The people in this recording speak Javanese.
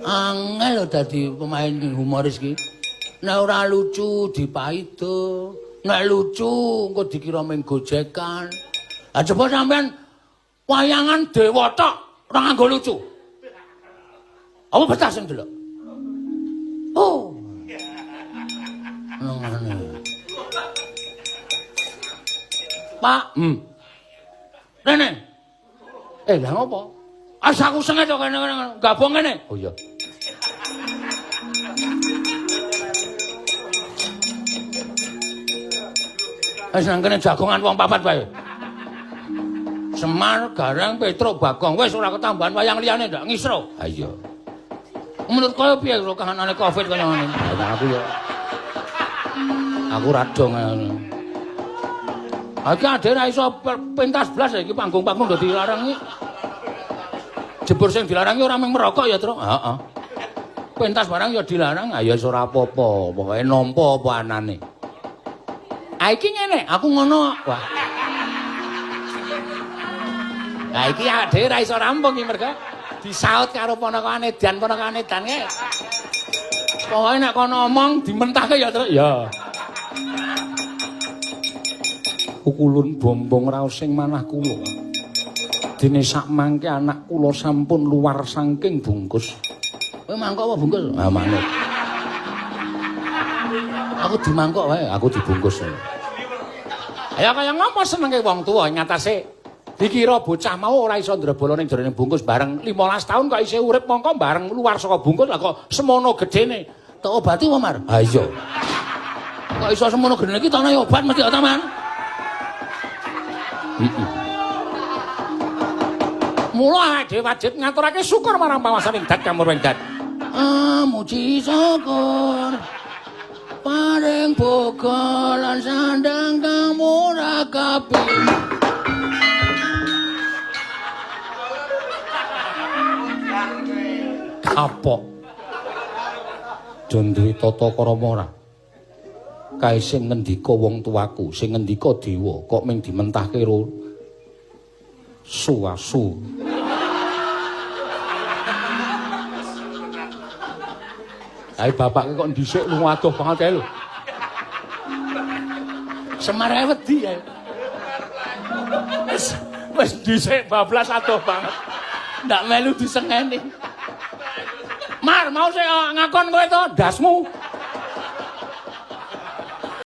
Angel lho dadi pemain humoris ki. Nek ora lucu dipaido, nek lucu engko dikira mung gojekan. Ah coba sampean wayangan dewa tok ora nganggo lucu. Apa betah sing delok? Oh. Ngene. Pak, Rene. Eh, lha ngopo? As aku senget kok kene gabung ngene. Oh iya. Wis nang kene jagongan wong papat wae. Semar, Gareng, Petruk, Bagong wis ora ketambahan wayang liyane ndak ngisro. Ha iya. Menurut kowe piye karo kahanane Covid kaya ngene? Lah aku ya. Aku ra dong ngono. Iki adhe ra iso pentas blas iki panggung-panggung do dilarang iki. Jebur sing dilarang ora mung merokok ya, Truk. Heeh. Pentas barang ya dilarang, ya wis ora apa-apa, pokoke nampa apa anane. Ah iki ngene, aku ngono. Wah. Lah iki adhe ra iso rampung iki merga disaut karo ponakane dan ponakane dan kae. Pokoke nek kono omong dimentahke ya, Truk. Ya. Pukulun bombong raos sing manah kula. Dene sak mangke anak kula sampun luar saking bungkus. Kowe mangkok apa bungkus? Ah manut. Aku dimangkok wae, aku dibungkus. Ayo kaya ngopo senenge wong tuwa ing ngatasé dikira bocah mau ora iso ndrebala ning jerone bungkus bareng 15 tahun kok isih urip mongko bareng luar saka bungkus lah kok semono gedene. Tok obati apa, Mar? Ha iya. Kok iso semono gedene iki tane obat mesti ta, Man? Mula awake dhewe wajib ngaturake syukur marang panguwasaning dat kamurwing dat. Ah, muji syukur. Paring boga lan sandang kang murah kabeh. Kapok. Jon duwe tata krama ora? Kae sing ngendika wong tuaku, sing ngendika dewa, kok ming dimentahke ro suwasu. Ae bapake kok dhisik lunga adoh banget kae lho. Semar ae wedi kae. Wis wis dhisik bablas adoh banget. Ndak melu disengeni. Mar, mau sik ngakon kowe to ndasmu.